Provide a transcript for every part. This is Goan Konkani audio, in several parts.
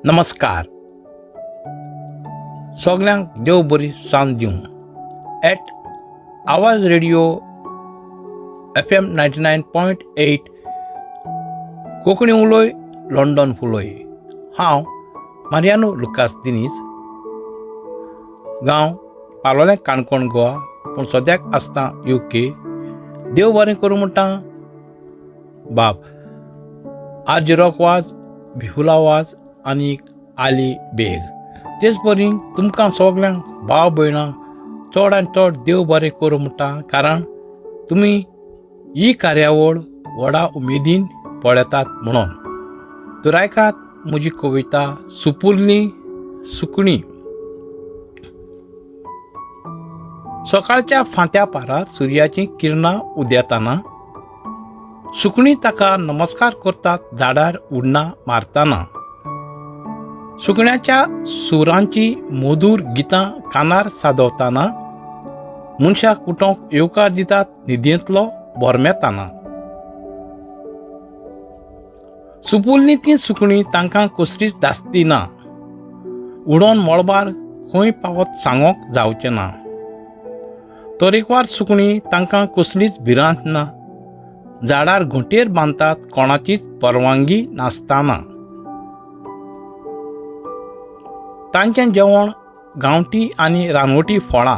नमस्कार सगल्यांक देव बरी सांज दिवं. At Awaaz radio FM 99.8, Konkani उलय लंडन फुलय. हांव मारियानो लुकास दिनीज, गांव पालोलें, काणकोण, गोवा, पूण सद्याक आसता युके. देव बरें करूं म्हणटा. बाब आर जे रॉक वाज, बिहुला वाज आनी आली बेग, तेच परी तुमकां सगल्यांक भाव भयणांक चड आनी चड देव बरें करूं म्हणटा, कारण तुमी ही कार्यावळ व्हडा उमेदीन पळयतात म्हणून. तर आयकात म्हजी कविता सुपुल्ली सुकणीं. सकाळच्या फांत्या पारार सुर्याचीं किरणां उदेताना सुकणीं ताका नमस्कार करतात झाडार उडणां मारतना. सुकण्याच्या सुरांची मधूर गितां कानार सादवताना मनशाक उठोवंक येवकार दितात न्हिदेंतलो बोरमेताना. सुपुल्लीं तीं सुकणीं, तांकां कसलीच धास्ती ना, उडोन मळबार खंय पावत सांगोंक जावचें ना. तरेकवार सुकणीं, तांकां कसलीच भिरांत ना, झाडार घोंटेर बांदतात कोणाचीच परवानगी नासतना. तांचें जेवण गांवठी आनी रानवटी फळां,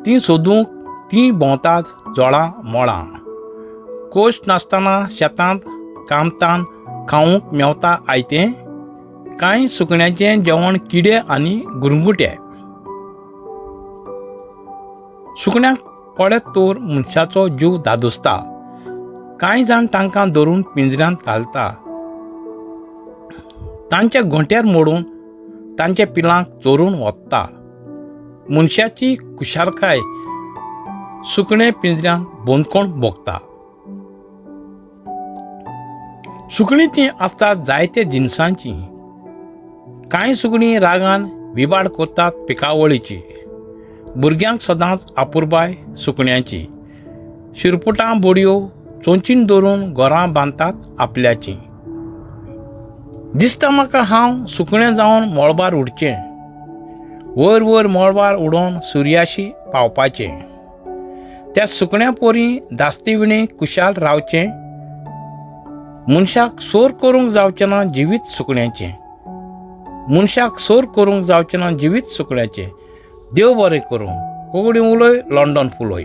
तीं सोदूंक तीं भोंवतात जळां मळां. कोश्ट नासतना शेतांत कामतान खावंक मेवता आयतें, कांय सुकण्यांचें जेवण किडे आनी गुरगुटे. सुकण्यांक पळयत तर मनशाचो जीव धादोसता, कांय जाण तांकां धरून पिंजऱ्यांत घालता, तांच्या घोंट्यार मोडून तांच्या पिलांक चोरून व्हरता. मनशाची खुशालकाय सुकणें पिंजऱ्यांत बंदखण भोगता. सुकणीं तीं आसतात जायते जिनसांचीं, कांय सुकणीं रागान विबाड करतात पिकावळीची. भुरग्यांक सदांच आपुरबाय सुकण्यांची, शिरपुटां बोडयो चोंचीन धरून घरां बांदतात आपल्याचीं. दिसता म्हाका हांव सुकणें जावन मळबार उडचें, वयर वयर मळबार उडोवन सुर्याशी पावपाचें, त्या सुकण्या पोरी धास्ती विणें कुशाल रावचें. मनशाक सोर करूंक जावचें ना जिवीत सुकण्याचें, मनशाक सोर करूंक जावचें ना जिवीत सुकण्याचें. देव बरें करूं. कोंकणी उलय, लंडन फुलय.